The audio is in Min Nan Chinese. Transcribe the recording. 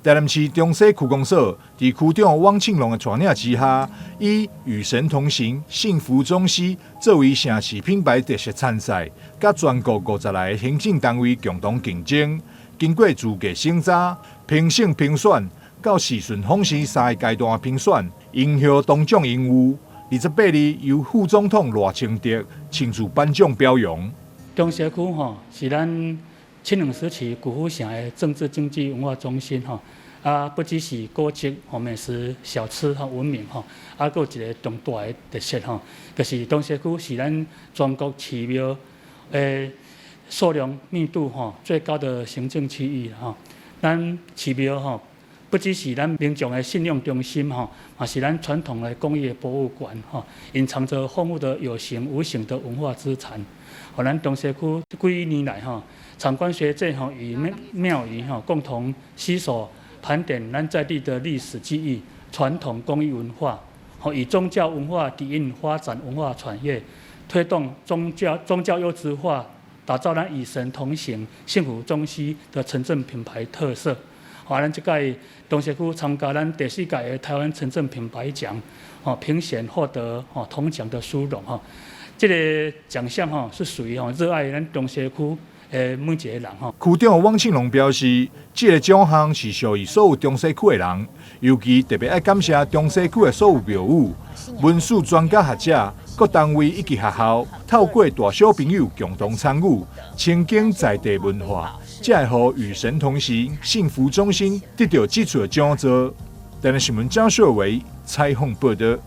台南市中西區公所佇區長汪慶龍的帶領之下，以與神同行、幸福中西作為城市品牌特色參賽，佮全國50來个行政單位共同競爭。經過資格審查、評審評選，到時順風行三个階段評選，榮獲銅獎榮譽。28日由副總統賴清德親自頒獎表揚。中西區吼是咱清領時期古府城的政治、經濟、文化中心吼，啊，不只是古蹟、吼美食、小吃吼聞名吼，啊，閣有一个重大的特色吼，就是中西區是咱全國寺廟的數量密度吼最高的行政區域吼。咱寺廟吼，不只是咱民眾的信仰中心吼，嘛是咱傳統的工藝博物館吼，隱藏着豐富的有形無形的文化資產。予咱中西區這幾年來吼，產官學界吼與廟宇吼共同攜手盤點咱在地的歷史記憶、傳統工藝文化，吼以宗教文化底蘊發展文化產業，推動宗教優質化，打造咱與神同行、幸福中西的城鎮品牌特色。好，咱這屆中西區參加咱第四屆的台灣城鎮品牌獎，吼評選獲得吼銅獎的殊榮吼。這个獎項吼是屬於吼熱愛咱中西區的每一个人吼。區長汪慶龍表示，這个獎項是屬於所有中西區的人，尤其特別愛感謝中西區的所有廟宇、文史專家學者、各單位以及學校，透過大小朋友共同參與，親近在地文化，才會予與神同行、幸福中心得到這次的獎座。台南新聞張秀維採訪報導。